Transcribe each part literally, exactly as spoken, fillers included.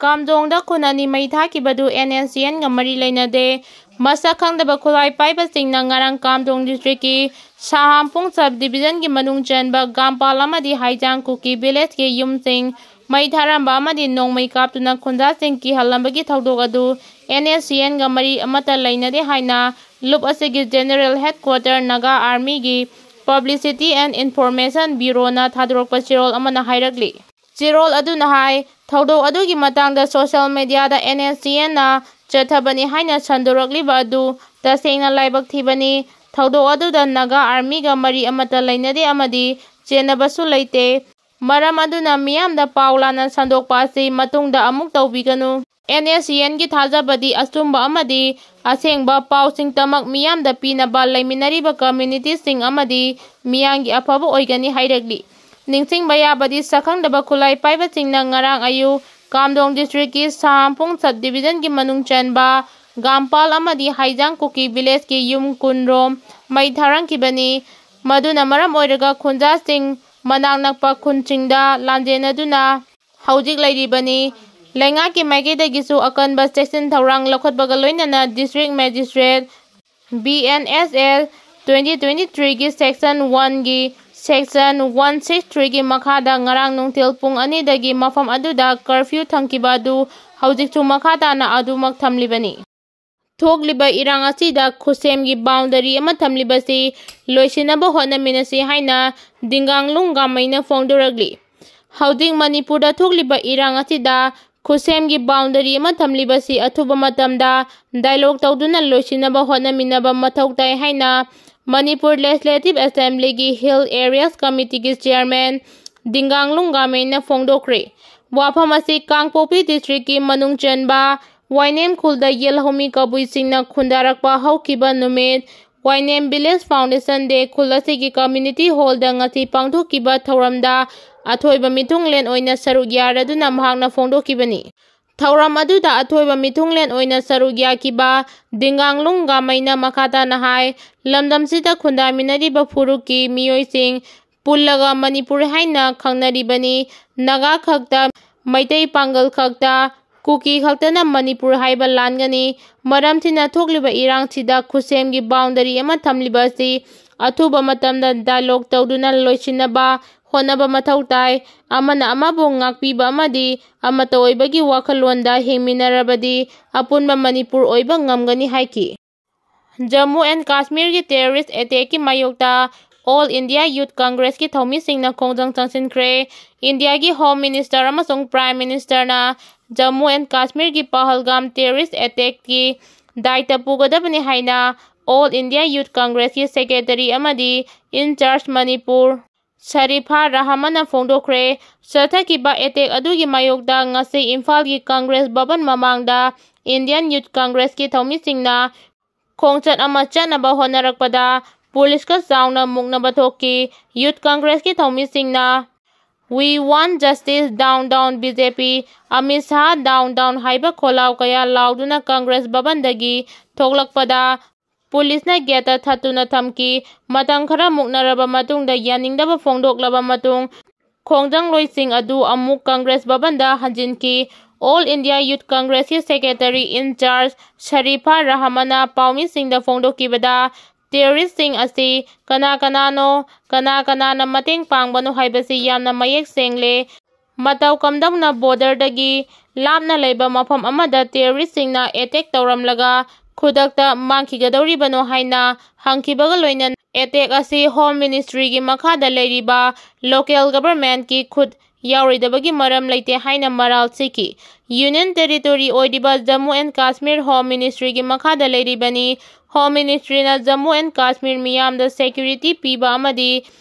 ꯀꯥꯝꯗꯣꯡꯗ ꯈꯨꯟ ꯑꯅꯤ ꯃꯩ ꯊꯥꯈꯤꯕꯗꯨ ꯑꯦꯟ ꯑꯦꯁ ꯁꯤ ꯑꯦꯟꯒ ꯃꯔꯤ ꯂꯩꯅꯗꯦ꯫ ꯃꯁꯛ ꯈꯪꯗꯕ ꯈꯨꯠꯂꯥꯏ ꯄꯥꯏꯕꯁꯤꯡꯅ ꯉꯔꯥꯡ ꯀꯥꯝꯗꯣꯡ districtꯀꯤ ꯁꯍꯥꯝꯄꯨꯡ sub divisionꯒꯤ ꯃꯅꯨꯡ ꯆꯟꯕ ꯒꯥꯝꯄꯥꯜ ꯑꯃꯗꯤ ꯍꯥꯏꯖꯥꯡ ꯀꯨꯀꯤ villageꯀꯤ ꯌꯨꯝꯁꯤꯡ ꯃꯩ ꯊꯥꯔꯝꯕ ꯑꯃꯗꯤ ꯅꯣꯡꯃꯩ ꯀꯥꯞꯇꯨꯅ ꯈꯨꯟꯖꯥꯁꯤꯡ ꯀꯤꯍꯜꯂꯝꯕꯒꯤ ꯊꯧꯗꯣꯛ ꯑꯗꯨ ꯑꯦꯟ ꯑꯦꯁ ꯁꯤ ꯑꯦꯟꯒ ꯃꯔꯤ ꯑꯃꯠꯇ ꯂꯩꯅꯗꯦ ꯍꯥꯏꯅ ꯂꯨꯞ ꯑꯁꯤꯒꯤ General Headquarter Naga Armyꯒꯤ Publicity and Information Bureauꯅ ꯊꯥꯗꯣꯔꯛꯄ ꯆꯦꯔꯣꯜ ꯑꯃꯅ ꯍꯥꯏꯔꯛꯂꯤ꯫ ꯆꯦꯔꯣꯜ ꯑꯗꯨꯅ ꯍꯥꯏ, ꯊꯧꯗꯣꯛ ꯑꯗꯨꯒꯤ ꯃꯇꯥꯡꯗ social mediaꯗ ꯑꯦꯟ ꯑꯦꯁ ꯁꯤ ꯑꯦꯟꯅ ꯆꯠꯊꯕꯅꯤ ꯍꯥꯏꯅ ꯁꯟꯗꯣꯔꯛꯂꯤꯕ ꯑꯗꯨ ꯇꯁꯦꯡꯅ ꯂꯥꯏꯕꯛ ꯊꯤꯕꯅꯤ꯫ ꯊꯧꯗꯣꯛ ꯑꯗꯨꯗ Naga Armyꯒ ꯃꯔꯤ ꯑꯃꯠꯇ ꯂꯩꯅꯗꯦ ꯑꯃꯗꯤ ꯆꯦꯟꯅꯕꯁꯨ ꯂꯩꯇꯦ꯫ ꯃꯔꯝ ꯑꯗꯨꯅ ꯃꯤꯌꯥꯝꯗ ꯄꯥꯎ ꯂꯥꯟꯅ ꯁꯟꯗꯣꯛꯄ ꯑꯁꯤ ꯃꯇꯨꯡꯗ ꯑꯃꯨꯛ ꯇꯧꯕꯤꯒꯅꯨ꯫ ꯑꯦꯟ ꯑꯦꯁ ꯁꯤ ꯑꯦꯟꯒꯤ ꯊꯥꯖꯕꯗꯤ ꯑꯆꯨꯝꯕ ꯑꯃꯗꯤ ꯑꯁꯦꯡꯕ ꯄꯥꯎꯁꯤꯡꯇꯃꯛ ꯃꯤꯌꯥꯝꯗ ꯄꯤꯅꯕ ꯂꯩꯃꯤꯟꯅꯔꯤꯕ communityꯁꯤꯡ ꯑꯃꯗꯤ ꯃꯤꯌꯥꯝꯒꯤ ꯑꯐꯕ ꯑꯣꯏꯒꯅꯤ ꯍꯥꯏꯔꯛꯂꯤ꯫ ꯅꯤꯡꯁꯤꯡꯕ ꯌꯥꯕꯗꯤ, ꯁꯛꯈꯪꯗꯕ ꯈꯨꯠꯂꯥꯏ ꯄꯥꯏꯕꯁꯤꯡꯅ ꯉꯔꯥꯡ ꯑꯌꯨꯛ ꯀꯥꯝꯗꯣꯡ districtꯀꯤ ꯁꯍꯥꯝꯄꯨꯡ sub divisionꯒꯤ ꯃꯅꯨꯡ ꯆꯟꯕ ꯒꯥꯝꯄꯥꯜ ꯑꯃꯗꯤ ꯍꯥꯏꯖꯥꯡ ꯀꯨꯀꯤ villageꯀꯤ ꯌꯨꯝ ꯀꯨꯟ ꯔꯣꯝ ꯃꯩ ꯊꯥꯔꯝꯈꯤꯕꯅꯤ꯫ ꯃꯗꯨꯅ ꯃꯔꯝ ꯑꯣꯏꯔꯒ ꯈꯨꯟꯖꯥꯁꯤꯡ ꯃꯅꯥꯛ ꯅꯛꯄ ꯈꯨꯟꯁꯤꯡꯗ ꯂꯥꯟꯖꯦꯟꯅꯗꯨꯅ ꯍꯧꯖꯤꯛ ꯂꯩꯔꯤꯕꯅꯤ꯫ ꯂꯩꯉꯥꯛꯀꯤ ꯃꯥꯏꯀꯩꯗꯒꯤꯁꯨ ꯑꯀꯟꯕ ꯆꯦꯛꯁꯤꯟ ꯊꯧꯔꯥꯡ ꯂꯧꯈꯠꯄꯒ ꯂꯣꯏꯅꯅ district magistrate B N S L twenty twenty-threeꯒꯤ section oneꯒꯤ section one six threeꯒꯤ ꯃꯈꯥꯗ ꯉꯔꯥꯡ ꯅꯨꯡꯊꯤꯜ ꯄꯨꯡ ꯑꯅꯤꯗꯒꯤ ꯃꯐꯝ ꯑꯗꯨꯗ curfew ꯊꯝꯈꯤꯕ ꯑꯗꯨ ꯍꯧꯖꯤꯛꯁꯨ ꯃꯈꯥ ꯇꯥꯅ ꯑꯗꯨꯃꯛ ꯊꯝꯂꯤꯕꯅꯤ꯫ ꯊꯣꯛꯂꯤꯕ ꯏꯔꯥꯡ ꯑꯁꯤꯗ ꯈꯨꯠꯁꯦꯝꯒꯤ boundary ꯑꯃ ꯊꯝꯂꯤꯕꯁꯤ ꯂꯣꯏꯁꯤꯟꯅꯕ ꯍꯣꯠꯅꯃꯤꯟꯅꯁꯤ ꯍꯥꯏꯅ ꯗꯤꯡꯒꯥꯡꯂꯨꯡ ꯒꯥꯃꯩꯅ ꯐꯣꯡꯗꯣꯔꯛꯂꯤ꯫ ꯍꯧꯖꯤꯛ ꯃꯅꯤꯄꯨꯔꯗ ꯊꯣꯛꯂꯤꯕ ꯏꯔꯥꯡ ꯑꯁꯤꯗ ꯈꯨꯠꯁꯦꯝꯒꯤ boundary ꯑꯃ ꯊꯝꯂꯤꯕꯁꯤ ꯑꯊꯨꯕ ꯃꯇꯝꯗ dialogue ꯇꯧꯗꯨꯅ ꯂꯣꯏꯁꯤꯟꯅꯕ ꯍꯣꯠꯅꯃꯤꯟꯅꯕ ꯃꯊꯧ ꯇꯥꯏ ꯍꯥꯏꯅ Manipur Legislative Assemblyꯒꯤ Hill Areas Committeeꯒꯤ chairman ꯗꯤꯡꯒꯥꯡꯂꯨꯡ ꯒꯥꯃꯩꯅ ꯐꯣꯡꯗꯣꯛꯈ꯭ꯔꯦ꯫ ꯋꯥꯐꯝ ꯑꯁꯤ ꯀꯥꯡꯄꯣꯛꯄꯤ districtꯀꯤ ꯃꯅꯨꯡ ꯆꯟꯕ ꯋꯥꯏꯅꯦꯝ ꯈꯨꯜꯗ ꯌꯦꯜꯍꯧꯃꯤ ꯀꯕꯨꯏꯁꯤꯡꯅ ꯈꯨꯟꯗꯥꯔꯛꯄ ꯍꯧꯈꯤꯕ ꯅꯨꯃꯤꯠ ꯋꯥꯏꯅꯦꯝ Village Foundation Day ꯈꯨꯜ ꯑꯁꯤꯒꯤ community hallꯗ ꯉꯁꯤ ꯄꯥꯡꯊꯣꯛꯈꯤꯕ ꯊꯧꯔꯝꯗ ꯑꯊꯣꯏꯕ ꯃꯤꯊꯨꯡꯂꯦꯟ ꯑꯣꯏꯅ ꯁꯔꯨꯛ ꯌꯥꯔꯗꯨꯅ ꯃꯍꯥꯛꯅ ꯐꯣꯡꯗꯣꯛꯈꯤꯕꯅꯤ꯫ ꯊꯧꯔꯝ ꯑꯗꯨꯗ ꯑꯊꯣꯏꯕ ꯃꯤꯊꯨꯡꯂꯦꯟ ꯑꯣꯏꯅ ꯁꯔꯨꯛ ꯌꯥꯈꯤꯕ ꯗꯤꯡꯒꯥꯡꯂꯨꯡ ꯒꯥꯃꯩꯅ ꯃꯈꯥ ꯇꯥꯅ ꯍꯥꯏ, ꯂꯝꯗꯝꯁꯤꯗ ꯈꯨꯟꯗꯥꯃꯤꯟꯅꯔꯤꯕ ꯐꯨꯔꯨꯞꯀꯤ ꯃꯤꯑꯣꯏꯁꯤꯡ ꯄꯨꯜꯂꯒ ꯃꯅꯤꯄꯨꯔ ꯍꯥꯏꯅ ꯈꯪꯅꯔꯤꯕꯅꯤ꯫ ꯅꯥꯒꯥ ꯈꯛꯇ ꯃꯩꯇꯩ ꯄꯥꯡꯒꯜ ꯈꯛꯇ, ꯀꯨꯀꯤ ꯈꯛꯇꯅ ꯃꯅꯤꯄꯨꯔ ꯍꯥꯏꯕ ꯂꯥꯟꯒꯅꯤ꯫ ꯃꯔꯝꯁꯤꯅ ꯊꯣꯛꯂꯤꯕ ꯏꯔꯥꯡꯁꯤꯗ ꯈꯨꯠꯁꯦꯝꯒꯤ ꯕꯥꯎꯟꯗꯔꯤ ꯑꯃ ꯊꯝꯂꯤꯕ ꯑꯁꯤ ꯑꯊꯨꯕ ꯃꯇꯝꯗ ꯗꯥꯏꯂꯣꯒ ꯇꯧꯗꯨꯅ ꯂꯣꯏꯁꯤꯟꯅꯕ ꯍꯣꯠꯅꯕ ꯃꯊꯧ ꯇꯥꯏ꯫ ꯑꯃꯅ ꯑꯃꯕꯨ ꯉꯥꯛꯄꯤꯕ ꯑꯃꯗꯤ ꯑꯃꯠꯇ ꯑꯣꯏꯕꯒꯤ ꯋꯥꯈꯜꯂꯣꯟꯗ ꯍꯤꯡꯃꯤꯟꯅꯔꯕꯗꯤ ꯑꯄꯨꯟꯕ ꯃꯅꯤꯄꯨꯔ ꯑꯣꯏꯕ ꯉꯝꯒꯅꯤ ꯍꯥꯏꯈꯤ꯫ ꯖꯝꯃꯨ ꯑꯦꯟ ꯀꯥꯁꯃꯤꯔꯒꯤ ꯇꯦꯔꯣꯔꯤꯁ ꯑꯦꯇꯦꯛꯀꯤ ꯃꯥꯌꯣꯛꯇ All India Youth Congressꯀꯤ ꯊꯧꯃꯤꯁꯤꯡꯅ ꯈꯣꯡꯖꯪ ꯆꯪꯁꯤꯟꯈ꯭ꯔꯦ꯫ ꯏꯟꯗꯤꯌꯥꯒꯤ ꯍꯣꯝ ꯃꯤꯅꯤꯁꯇꯔ ꯑꯃꯁꯨꯡ ꯄ꯭ꯔꯥꯏꯝ ꯃꯤꯅꯤꯁꯇꯔꯅ ꯖꯝꯃꯨ ꯑꯦꯟ ꯀꯥꯁꯃꯤꯔꯒꯤ ꯄꯍꯜꯒꯥꯝ ꯇꯦꯔꯣꯔꯤꯁ ꯑꯦꯇꯦꯛꯀꯤ ꯗꯥꯏꯇ ꯄꯨꯒꯗꯕꯅꯤ ꯍꯥꯏꯅ All India Youth Congressꯀꯤ ꯁꯦꯀ꯭ꯔꯦꯇꯔꯤ ꯑꯃꯗꯤ ꯏꯟꯆꯥꯔꯖ ꯃꯅꯤꯄꯨꯔ ꯁꯔꯤꯐꯥ ꯔꯍꯃꯟꯅ ꯐꯣꯡꯗꯣꯛꯈ꯭ꯔꯦ꯫ ꯆꯠꯊꯈꯤꯕ ꯑꯦꯇꯦꯛ ꯑꯗꯨꯒꯤ ꯃꯥꯌꯣꯛꯇ ꯉꯁꯤ ꯏꯝꯐꯥꯜꯒꯤ ꯀꯪꯒ꯭ꯔꯦꯁ ꯚꯕꯟ ꯃꯃꯥꯡꯗ Indian Youth Congressꯀꯤ ꯊꯧꯃꯤꯁꯤꯡꯅ ꯈꯣꯡꯆꯠ ꯑꯃ ꯆꯠꯅꯕ ꯍꯣꯠꯅꯔꯛꯄꯗ ꯄꯨꯂꯤꯁꯀ ꯆꯥꯎꯅ ꯃꯨꯛꯅꯕ ꯊꯣꯛꯈꯤ꯫ Youth Congressꯀꯤ ꯊꯧꯃꯤꯁꯤꯡꯅ "We want justice down down B J P, Amit Shah down down" ꯍꯥꯏꯕ ꯈꯣꯜꯂꯥꯎ ꯀꯌꯥ ꯂꯥꯎꯗꯨꯅ ꯀꯪꯒ꯭ꯔꯦꯁ ꯚꯕꯟꯗꯒꯤ ꯊꯣꯛꯂꯛꯄꯗ ꯄꯨꯂꯤꯁꯅ ꯒꯦꯠꯇ ꯊꯠꯇꯨꯅ ꯊꯝꯈꯤ꯫ ꯃꯇꯝ ꯈꯔ ꯃꯨꯛꯅꯔꯕ ꯃꯇꯨꯡꯗ ꯌꯥꯅꯤꯡꯗꯕ ꯐꯣꯡꯗꯣꯛꯂꯕ ꯃꯇꯨꯡ ꯈꯣꯡꯖꯪꯂꯣꯏꯁꯤꯡ ꯑꯗꯨ ꯑꯃꯨꯛ ꯀꯪꯒ꯭ꯔꯦꯁ ꯚꯕꯟꯗ ꯍꯟꯖꯤꯟꯈꯤ꯫ All India Youth Congressꯀꯤ ꯁꯦꯀ꯭ꯔꯦꯇꯔꯤ ꯏꯟꯆꯥꯔꯖ ꯁꯔꯤꯐꯥ ꯔꯍꯃꯟꯅ ꯄꯥꯎꯃꯤꯁꯤꯡꯗ ꯐꯣꯡꯗꯣꯛꯈꯤꯕꯗ, ꯇꯦꯔꯣꯔꯤꯁꯁꯤꯡ ꯑꯁꯤ ꯀꯅꯥ ꯀꯅꯥꯅꯣ, ꯀꯅꯥ ꯀꯅꯥꯅ ꯃꯇꯦꯡ ꯄꯥꯡꯕꯅꯣ ꯍꯥꯏꯕꯁꯤ ꯌꯥꯝꯅ ꯃꯌꯦꯛ ꯁꯦꯡꯂꯦ꯫ ꯃꯇꯧ ꯀꯝꯗꯧꯅ ꯕꯣꯔꯗꯔꯗꯒꯤ ꯂꯥꯞꯅ ꯂꯩꯕ ꯃꯐꯝ ꯑꯃꯗ ꯇꯦꯔꯣꯔꯤꯁꯁꯤꯡꯅ ꯑꯦꯇꯦꯛ ꯇꯧꯔꯝꯂꯒ ꯈꯨꯗꯛꯇ ꯃꯥꯡꯈꯤꯒꯗꯧꯔꯤꯕꯅꯣ ꯍꯥꯏꯅ ꯍꯪꯈꯤꯕꯒ ꯂꯣꯏꯅꯅ ꯑꯦꯇꯦꯛ ꯑꯁꯤ ꯍꯣꯝ ꯃꯤꯅꯤꯁꯇ꯭ꯔꯤꯒꯤ ꯃꯈꯥꯗ ꯂꯩꯔꯤꯕ ꯂꯣꯀꯦꯜ ꯒꯚꯔꯟꯃꯦꯟꯠꯀꯤ ꯈꯨꯠ ꯌꯥꯎꯔꯣꯏꯗꯕꯒꯤ ꯃꯔꯝ ꯂꯩꯇꯦ ꯍꯥꯏꯅ ꯃꯔꯥꯜ ꯁꯤꯈꯤ꯫ ꯌꯨꯅꯤꯌꯟ ꯇꯦꯔꯤꯇꯣꯔꯤ ꯑꯣꯏꯔꯤꯕ ꯖꯝꯃꯨ ꯑꯦꯟ ꯀꯥꯁꯃꯤꯔ ꯍꯣꯝ ꯃꯤꯅꯤꯁꯇ꯭ꯔꯤꯒꯤ ꯃꯈꯥꯗ ꯂꯩꯔꯤꯕꯅꯤ꯫ ꯍꯣꯝ ꯃꯤꯅꯤꯁꯇ꯭ꯔꯤꯅ ꯖꯝꯃꯨ ꯑꯦꯟ ꯀꯥꯁꯃꯤꯔ ꯃꯤꯌꯥꯝꯗ ꯁꯦꯀ꯭ꯌꯨꯔꯤꯇꯤ ꯄꯤꯕ ꯑꯃꯗꯤ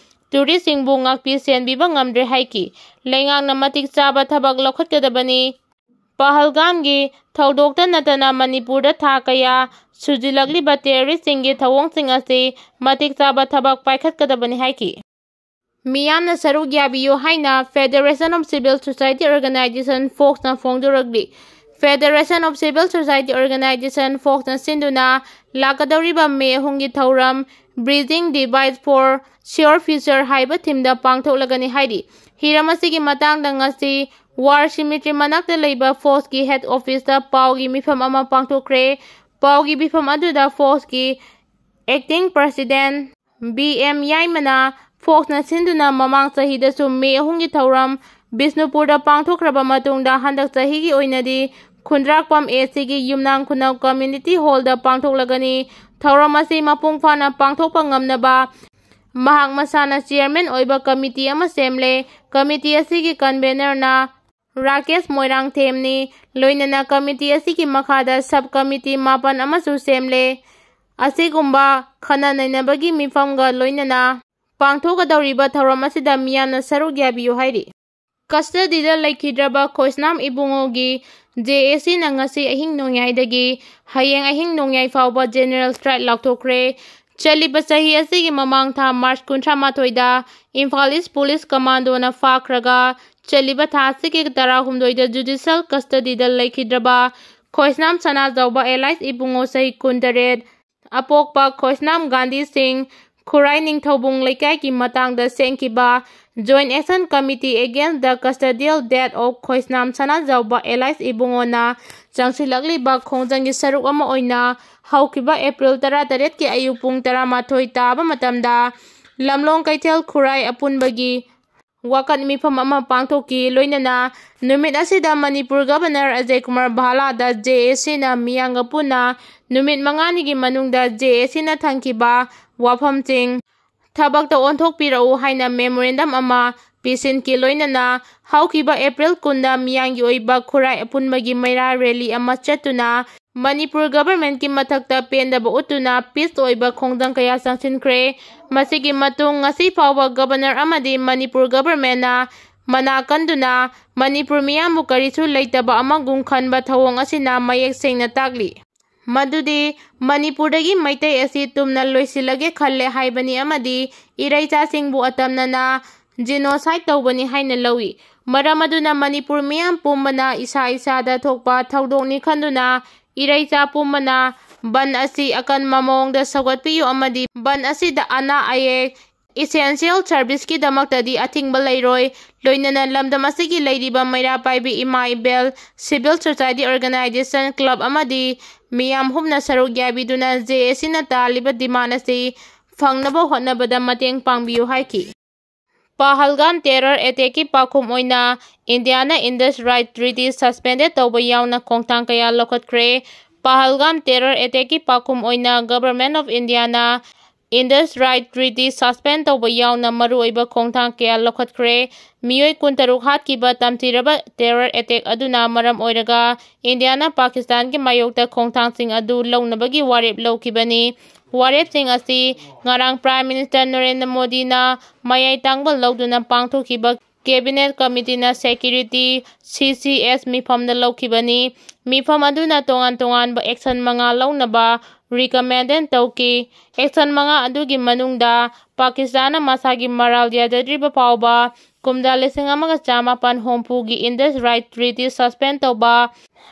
ꯇꯨꯔꯤꯁꯁꯤꯡꯕꯨ ꯉꯥꯛꯄꯤ ꯁꯦꯟꯕꯤꯕ ꯉꯝꯗ꯭ꯔꯦ ꯍꯥꯏꯈꯤ꯫ ꯂꯩꯉꯥꯛꯅ ꯃꯇꯤꯛ ꯆꯥꯕ ꯊꯕꯛ ꯂꯧꯈꯠꯀꯗꯕꯅꯤ꯫ ꯄꯍꯜꯒꯥꯝꯒꯤ ꯊꯧꯗꯣꯛꯇ ꯅꯠꯇꯅ ꯃꯅꯤꯄꯨꯔꯗ ꯊꯥ ꯀꯌꯥ ꯁꯨꯖꯤꯜꯂꯛꯂꯤꯕ ꯇꯦꯔꯣꯔꯤꯁꯁꯤꯡꯒꯤ ꯊꯧꯑꯣꯡꯁꯤꯡ ꯑꯁꯤ ꯃꯇꯤꯛ ꯆꯥꯕ ꯊꯕꯛ ꯄꯥꯏꯈꯠꯀꯗꯕꯅꯤ ꯍꯥꯏꯈꯤ꯫ ꯃꯤꯌꯥꯝꯅ ꯁꯔꯨꯛ ꯌꯥꯕꯤꯌꯨ ꯍꯥꯏꯅ Federation of Civil Society Organisation, ꯐꯣꯛꯁꯅ ꯐꯣꯡꯗꯣꯔꯛꯂꯤ꯫ Federation of Civil Society Organisation, ꯐꯣꯛꯁꯅ ꯁꯤꯟꯗꯨꯅ ꯂꯥꯛꯀꯗꯧꯔꯤꯕ ꯃꯦ ꯑꯍꯨꯝꯒꯤ ꯊꯧꯔꯝ Bridging Divide for Sure Future ꯍꯥꯏꯕ ꯊꯤꯝꯗ ꯄꯥꯡꯊꯣꯛꯂꯒꯅꯤ ꯍꯥꯏꯔꯤ꯫ ꯍꯤꯔꯝ ꯑꯁꯤꯒꯤ ꯃꯇꯥꯡꯗ ꯉꯁꯤ ꯋꯥꯔ ꯁꯤꯃꯤꯇ꯭ꯔꯤ ꯃꯅꯥꯛꯇ ꯂꯩꯕ ꯐꯣꯛꯁꯀꯤ ꯍꯦꯗ ꯑꯣꯐꯤꯁꯇ ꯄꯥꯎꯒꯤ ꯃꯤꯐꯝ ꯑꯃ ꯄꯥꯡꯊꯣꯛꯈ꯭ꯔꯦ꯫ ꯄꯥꯎꯒꯤ ꯃꯤꯐꯝ ꯑꯗꯨꯗ ꯐꯣꯛꯁꯀꯤ ꯑꯦꯛꯇꯤꯡ ꯄ꯭ꯔꯁꯤꯗꯦꯟꯠ ꯕꯤ ꯑꯦꯝ ꯌꯥꯏꯃꯅ ꯐꯣꯛꯁꯅ ꯁꯤꯟꯗꯨꯅ ꯃꯃꯥꯡ ꯆꯍꯤꯗꯁꯨ ꯃꯦ ꯑꯍꯨꯝꯒꯤ ꯊꯧꯔꯝ ꯕꯤꯁꯅꯨꯄꯨꯔꯗ ꯄꯥꯡꯊꯣꯛꯈ꯭ꯔꯕ ꯃꯇꯨꯡꯗ ꯍꯟꯗꯛ ꯆꯍꯤꯒꯤ ꯑꯣꯏꯅꯗꯤ ꯈꯨꯟꯗ꯭ꯔꯥꯛꯄꯝ ꯑꯦ ꯁꯤꯒꯤ ꯌꯨꯝꯅꯥꯝ ꯈꯨꯅꯧ ꯀꯝꯃ꯭ꯌꯨꯅꯤꯇꯤ ꯍꯣꯜꯗ ꯄꯥꯡꯊꯣꯛꯂꯒꯅꯤ꯫ ꯊꯧꯔꯝ ꯑꯁꯤ ꯃꯄꯨꯡ ꯐꯥꯅ ꯄꯥꯡꯊꯣꯛꯄ ꯉꯝꯅꯕ ꯃꯍꯥꯛ ꯃꯁꯥꯅ ꯆꯤꯌꯔꯃꯦꯟ ꯑꯣꯏꯕ ꯀꯃꯤꯇꯤ ꯑꯃ ꯁꯦꯝꯂꯦ꯫ ꯀꯃꯤꯇꯤ ꯑꯁꯤꯒꯤ ꯀꯟꯚꯦꯅꯔꯅ ꯔꯥꯀꯦꯁ ꯃꯣꯏꯔꯥꯡꯊꯦꯝꯅꯤ꯫ ꯂꯣꯏꯅꯅ ꯀꯃꯤꯇꯤ ꯑꯁꯤꯒꯤ ꯃꯈꯥꯗ ꯁꯕ ꯀꯃꯤꯇꯤ ꯃꯥꯄꯟ ꯑꯃꯁꯨ ꯁꯦꯝꯂꯦ꯫ ꯑꯁꯤꯒꯨꯝꯕ ꯈꯟꯅ ꯅꯩꯅꯕꯒꯤ ꯃꯤꯐꯝꯒ ꯂꯣꯏꯅꯅ ꯄꯥꯡꯊꯣꯛꯀꯗꯧꯔꯤꯕ ꯊꯧꯔꯝ ꯑꯁꯤꯗ ꯃꯤꯌꯥꯝꯅ ꯁꯔꯨꯛ ꯌꯥꯕꯤꯌꯨ ꯍꯥꯏꯔꯤ꯫ ꯀꯁꯇꯗꯤꯗ ꯂꯩꯈꯤꯗ꯭ꯔꯕ ꯈꯣꯏꯁꯅꯥꯝ ꯏꯕꯨꯡꯉꯣꯒꯤ ꯖꯦ ꯑꯦ ꯁꯤꯅ ꯉꯁꯤ ꯑꯍꯤꯡ ꯅꯣꯡꯌꯥꯏꯗꯒꯤ ꯍꯌꯦꯡ ꯑꯍꯤꯡ ꯅꯣꯡꯌꯥꯏ ꯐꯥꯎꯕ ꯖꯦꯅꯔꯦꯜ ꯁ꯭ꯇ꯭ꯔꯥꯏꯛ ꯂꯥꯎꯊꯣꯛꯈ꯭ꯔꯦ꯫ ꯆꯠꯂꯤꯕ ꯆꯍꯤ ꯑꯁꯤꯒꯤ ꯃꯃꯥꯡ ꯊꯥ ꯃꯥꯔꯆ ꯀꯨꯟꯊ꯭ꯔꯥ ꯃꯥꯊꯣꯏꯗ ꯏꯝꯐꯥꯜ ꯏꯁ ꯄꯨꯂꯤꯁ ꯀꯃꯥꯟꯗꯣꯅ ꯐꯥꯈ꯭ꯔꯒ ꯆꯠꯂꯤꯕ ꯊꯥ ꯑꯁꯤꯒꯤ ꯇꯔꯥꯍꯨꯝꯗꯣꯏꯗ ꯖꯨꯗꯤꯁꯤꯌꯦꯜ ꯀꯁꯇꯗꯤꯗ ꯂꯩꯈꯤꯗ꯭ꯔꯕ ꯈꯣꯏꯁꯅꯥꯝ ꯁꯅꯥꯖꯥꯎꯕ ꯑꯦꯂꯥꯏꯁ ꯏꯕꯨꯡꯉꯣ ꯆꯍꯤ ꯀꯨꯟꯇꯔꯦꯠ, ꯑꯄꯣꯛꯄ ꯈꯣꯏꯁꯅꯥꯝ ꯒꯥꯟꯙꯤ ꯁꯤꯡ, ꯈꯨꯔꯥꯏ ꯅꯤꯡꯊꯧꯕꯨꯡ ꯂꯩꯀꯥꯏꯒꯤ ꯃꯇꯥꯡꯗ ꯁꯦꯝꯈꯤꯕ Joint Action Committee Against the Custodial Death of Khoisnam Sanajaoba alias ꯏꯕꯨꯡꯉꯣꯅ ꯆꯪꯁꯤꯜꯂꯛꯂꯤꯕ ꯈꯣꯡꯖꯪꯒꯤ ꯁꯔꯨꯛ ꯑꯃ ꯑꯣꯏꯅ ꯍꯧꯈꯤꯕ ꯑꯦꯄ꯭ꯔꯤꯜ ꯇꯔꯥꯇꯔꯦꯠꯀꯤ ꯑꯌꯨꯛ ꯄꯨꯡ ꯇꯔꯥꯃꯥꯊꯣꯏ ꯇꯥꯕ ꯃꯇꯝꯗ ꯂꯝꯂꯣꯡ ꯀꯩꯊꯦꯜ ꯈꯨꯔꯥꯏ ꯑꯄꯨꯟꯕꯒꯤ ꯋꯥꯀꯠ ꯃꯤꯐꯝ ꯑꯃ ꯄꯥꯡꯊꯣꯛꯈꯤ꯫ ꯂꯣꯏꯅꯅ ꯅꯨꯃꯤꯠ ꯑꯁꯤꯗ ꯃꯅꯤꯄꯨꯔ ꯒꯕꯔꯅꯔ ꯑꯖꯌ ꯀꯨꯃꯥꯔ ꯚꯥꯂꯥꯗ ꯖꯦ ꯑꯦ ꯁꯤꯅ ꯃꯤꯌꯥꯝꯒ ꯄꯨꯟꯅ ꯅꯨꯃꯤꯠ ꯃꯉꯥꯅꯤꯒꯤ ꯃꯅꯨꯡꯗ ꯖꯦ ꯑꯦ ꯁꯤꯅ ꯊꯝꯈꯤꯕ ꯋꯥꯐꯝꯁꯤꯡ ꯊꯕꯛꯇ ꯑꯣꯟꯊꯣꯛꯄꯤꯔꯛꯎ ꯍꯥꯏꯅ ꯃꯦꯃꯣꯔꯦꯟꯗꯝ ꯑꯃ ꯄꯤꯁꯤꯟꯈꯤ꯫ ꯂꯣꯏꯅꯅ ꯍꯧꯈꯤꯕ ꯑꯦꯄ꯭ꯔꯤꯜ ꯀꯨꯟꯗ ꯃꯤꯌꯥꯝꯒꯤ ꯑꯣꯏꯕ ꯈꯨꯔꯥꯏ ꯑꯄꯨꯟꯕꯒꯤ ꯃꯩꯔꯥ ꯔꯦꯂꯤ ꯑꯃ ꯆꯠꯇꯨꯅ ꯃꯅꯤꯄꯨꯔ ꯒꯕꯔꯃꯦꯟꯠꯀꯤ ꯃꯊꯛꯇ ꯄꯦꯟꯗꯕ ꯎꯠꯇꯨꯅ ꯄꯤꯁ ꯑꯣꯏꯕ ꯈꯣꯡꯖꯪ ꯀꯌꯥ ꯆꯪꯁꯤꯟꯈ꯭ꯔꯦ꯫ ꯃꯁꯤꯒꯤ ꯃꯇꯨꯡ ꯉꯁꯤ ꯐꯥꯎꯕ ꯒꯕꯔꯅꯔ ꯑꯃꯗꯤ ꯃꯅꯤꯄꯨꯔ ꯒꯕꯔꯃꯦꯟꯠꯅ ꯃꯅꯥ ꯀꯟꯗꯨꯅ ꯃꯅꯤꯄꯨꯔ ꯃꯤꯌꯥꯝꯕꯨ ꯀꯔꯤꯁꯨ ꯂꯩꯇꯕ ꯑꯃꯒꯨꯝ ꯈꯟꯕ ꯊꯧꯑꯣꯡ ꯑꯁꯤꯅ ꯃꯌꯦꯛ ꯁꯦꯡꯅ ꯇꯥꯛꯂꯤ꯫ ꯃꯗꯨꯗꯤ ꯃꯅꯤꯄꯨꯔꯗꯒꯤ ꯃꯩꯇꯩ ꯑꯁꯤ ꯇꯨꯝꯅ ꯂꯣꯏꯁꯤꯜꯂꯒꯦ ꯈꯜꯂꯦ ꯍꯥꯏꯕꯅꯤ ꯑꯃꯗꯤ ꯏꯔꯩꯆꯥꯁꯤꯡꯕꯨ ꯑꯇꯝꯅꯅ genocide ꯇꯧꯕꯅꯤ ꯍꯥꯏꯅ ꯂꯧꯏ꯫ ꯃꯔꯝ ꯑꯗꯨꯅ ꯃꯅꯤꯄꯨꯔ ꯃꯤꯌꯥꯝ ꯄꯨꯝꯕꯅ ꯏꯁꯥ ꯏꯁꯥꯗ ꯊꯣꯛꯄ ꯊꯧꯗꯣꯛꯅꯤ ꯈꯟꯗꯨꯅ ꯏꯔꯩꯆꯥ ꯄꯨꯝꯕꯅ ꯕꯟ ꯑꯁꯤ ꯑꯀꯟꯕ ꯃꯑꯣꯡꯗ ꯁꯧꯒꯠꯄꯤꯌꯨ ꯑꯃꯗꯤ ꯕꯟ ꯑꯁꯤꯗ ꯑꯅꯥ ꯑꯌꯦꯛ essential serviceꯀꯤꯗꯃꯛꯇꯗꯤ ꯑꯊꯤꯡꯕ ꯂꯩꯔꯣꯏ꯫ ꯂꯣꯏꯅꯅ ꯂꯝꯗꯝ ꯑꯁꯤꯒꯤ ꯂꯩꯔꯤꯕ ꯃꯩꯔꯥ ꯄꯥꯏꯕꯤ ꯏꯃꯥ ꯏꯕꯦꯜ, civil society organization, club ꯑꯃꯗꯤ ꯃꯤꯌꯥꯝ ꯍꯨꯞꯅ ꯁꯔꯨꯛ ꯌꯥꯕꯤꯗꯨꯅ JACꯅ ꯇꯥꯜꯂꯤꯕ demand ꯑꯁꯤ ꯐꯪꯅꯕ ꯍꯣꯠꯅꯕꯗ ꯃꯇꯦꯡ ꯄꯥꯡꯕꯤꯌꯨ ꯍꯥꯏꯈꯤ꯫ ꯄꯍꯜꯒꯥꯝ terror attackꯀꯤ ꯄꯥꯎꯈꯨꯝ ꯑꯣꯏꯅ ꯏꯟꯗꯤꯌꯥꯅ Indus Road Treaty suspended ꯇꯧꯕ ꯌꯥꯎꯅ ꯈꯣꯡꯊꯥꯡ ꯀꯌꯥ ꯂꯧꯈꯠꯈ꯭ꯔꯦ꯫ ꯄꯍꯜꯒꯥꯝ terror attackꯀꯤ ꯄꯥꯎꯈꯨꯝ ꯑꯣꯏꯅ Government of Indiaꯅ Indus Road Treaty suspend ꯇꯧꯕ ꯌꯥꯎꯅ ꯃꯔꯨꯑꯣꯏꯕ ꯈꯣꯡꯊꯥꯡ ꯀꯌꯥ ꯂꯧꯈꯠꯈ꯭ꯔꯦ꯫ ꯃꯤꯑꯣꯏ ꯀꯨꯟꯇꯔꯨꯛ ꯍꯥꯠꯈꯤꯕ ꯇꯝꯊꯤꯔꯕ terror attack ꯑꯗꯨꯅ ꯃꯔꯝ ꯑꯣꯏꯔꯒ ꯏꯟꯗꯤꯌꯥꯅ ꯄꯥꯀꯤꯁꯇꯥꯟꯒꯤ ꯃꯥꯌꯣꯛꯇ ꯈꯣꯡꯊꯥꯡꯁꯤꯡ ꯑꯗꯨ ꯂꯧꯅꯕꯒꯤ ꯋꯥꯔꯦꯞ ꯂꯧꯈꯤꯕꯅꯤ꯫ ꯋꯥꯔꯦꯞꯁꯤꯡ ꯑꯁꯤ ꯉꯔꯥꯡ Prime Minister ꯅꯔꯦꯟꯗ꯭ꯔ ꯃꯣꯗꯤꯅ ꯃꯌꯥꯏ ꯇꯥꯡꯕ ꯂꯧꯗꯨꯅ ꯄꯥꯡꯊꯣꯛꯈꯤꯕ Cabinet Committeeꯅ Security, CCS ꯃꯤꯐꯝꯗ ꯂꯧꯈꯤꯕꯅꯤ꯫ ꯃꯤꯐꯝ ꯑꯗꯨꯅ ꯇꯣꯉꯥꯟ ꯇꯣꯉꯥꯟꯕ action ꯃꯉꯥ ꯂꯧꯅꯕ recommended ꯇꯧꯈꯤ꯫ Action ꯃꯉꯥ ꯑꯗꯨꯒꯤ ꯃꯅꯨꯡꯗ ꯄꯥꯀꯤꯁꯇꯥꯟꯅ ꯃꯁꯥꯒꯤ ꯃꯔꯥꯜ ꯌꯥꯖꯗ꯭ꯔꯤꯕ ꯐꯥꯎꯕ ꯀꯨꯝꯖꯥ ꯂꯤꯁꯤꯡ ꯑꯃꯒ ꯆꯥꯃꯥꯄꯟ ꯍꯨꯝꯐꯨꯒꯤ Indus Road Treaty suspend ꯇꯧꯕ,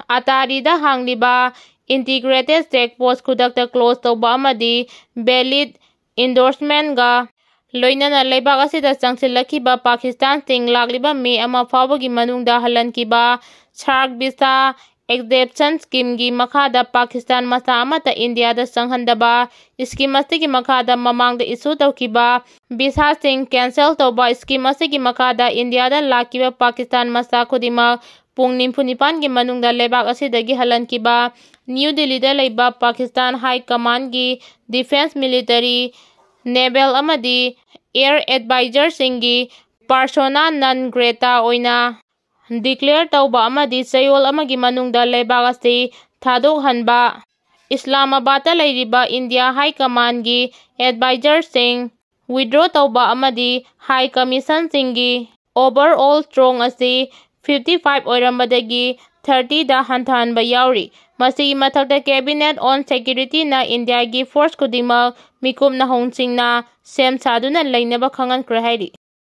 ꯑꯇꯥꯔꯤꯗ ꯍꯥꯡꯂꯤꯕ integrated check post ꯈꯨꯗꯛꯇ close ꯇꯧꯕ ꯑꯃꯗꯤ valid endorsementꯒ ꯂꯣꯏꯅꯅ ꯂꯩꯕꯥꯛ ꯑꯁꯤꯗ ꯆꯪꯁꯤꯜꯂꯛꯈꯤꯕ ꯄꯥꯀꯤꯁꯇꯥꯟꯁꯤꯡ ꯂꯥꯛꯂꯤꯕ May ꯑꯃ ꯐꯥꯎꯕꯒꯤ ꯃꯅꯨꯡꯗ ꯍꯜꯍꯟꯈꯤꯕ, SAARC visa exemption schemeꯒꯤ ꯃꯈꯥꯗ ꯄꯥꯀꯤꯁꯇꯥꯟ ꯃꯆꯥ ꯑꯃꯠꯇ ꯏꯟꯗꯤꯌꯥꯗ ꯆꯪꯍꯟꯗꯕ, scheme ꯑꯁꯤꯒꯤ ꯃꯈꯥꯗ ꯃꯃꯥꯡꯗ issue ꯇꯧꯈꯤꯕ visaꯁꯤꯡ cancel ꯇꯧꯕ, scheme ꯑꯁꯤꯒꯤ ꯃꯈꯥꯗ ꯏꯟꯗꯤꯌꯥꯗ ꯂꯥꯛꯈꯤꯕ ꯄꯥꯀꯤꯁꯇꯥꯟ ꯃꯆꯥ ꯈꯨꯗꯤꯡꯃꯛ ꯄꯨꯡ ꯅꯤꯐꯨ ꯅꯤꯄꯥꯟꯒꯤ ꯃꯅꯨꯡꯗ ꯂꯩꯕꯥꯛ ꯑꯁꯤꯗꯒꯤ ꯍꯜꯍꯟꯈꯤꯕ, ꯅ꯭ꯌꯨ ꯗꯤꯜꯂꯤꯗ ꯂꯩꯕ Pakistan High Commandꯒꯤ defence, military, naval ꯑꯃꯗꯤ air advisorꯁꯤꯡꯒꯤ persona non grata ꯑꯣꯏꯅ declare ꯇꯧꯕ ꯑꯃꯗꯤ ꯆꯌꯣꯜ ꯑꯃꯒꯤ ꯃꯅꯨꯡꯗ ꯂꯩꯕꯥꯛ ꯑꯁꯤ ꯊꯥꯗꯣꯛꯍꯟꯕ, ꯏꯁꯂꯥꯃꯥꯕꯥꯗꯇ ꯂꯩꯔꯤꯕ ꯏꯟꯗꯤꯌꯥ High Commandꯒꯤ advisorꯁꯤꯡ withdraw ꯇꯧꯕ ꯑꯃꯗꯤ High Commissionꯁꯤꯡꯒꯤ overall strength ꯑꯁꯤ fifty five ꯑꯣꯏꯔꯝꯕꯗꯒꯤ thirtyꯗ ꯍꯟꯊꯍꯟꯕ ꯌꯥꯎꯔꯤ꯫ ꯃꯁꯤꯒꯤ ꯃꯊꯛꯇ Cabinet on Securityꯅ ꯏꯟꯗꯤꯌꯥꯒꯤ force ꯈꯨꯗꯤꯡꯃꯛ ꯃꯤꯀꯨꯞ ꯅꯥꯍꯣꯡꯁꯤꯡꯅ ꯁꯦꯝ ꯁꯥꯗꯨꯅ ꯂꯩꯅꯕ ꯈꯪꯍꯟꯈ꯭ꯔꯦ ꯍꯥꯏꯔꯤ꯫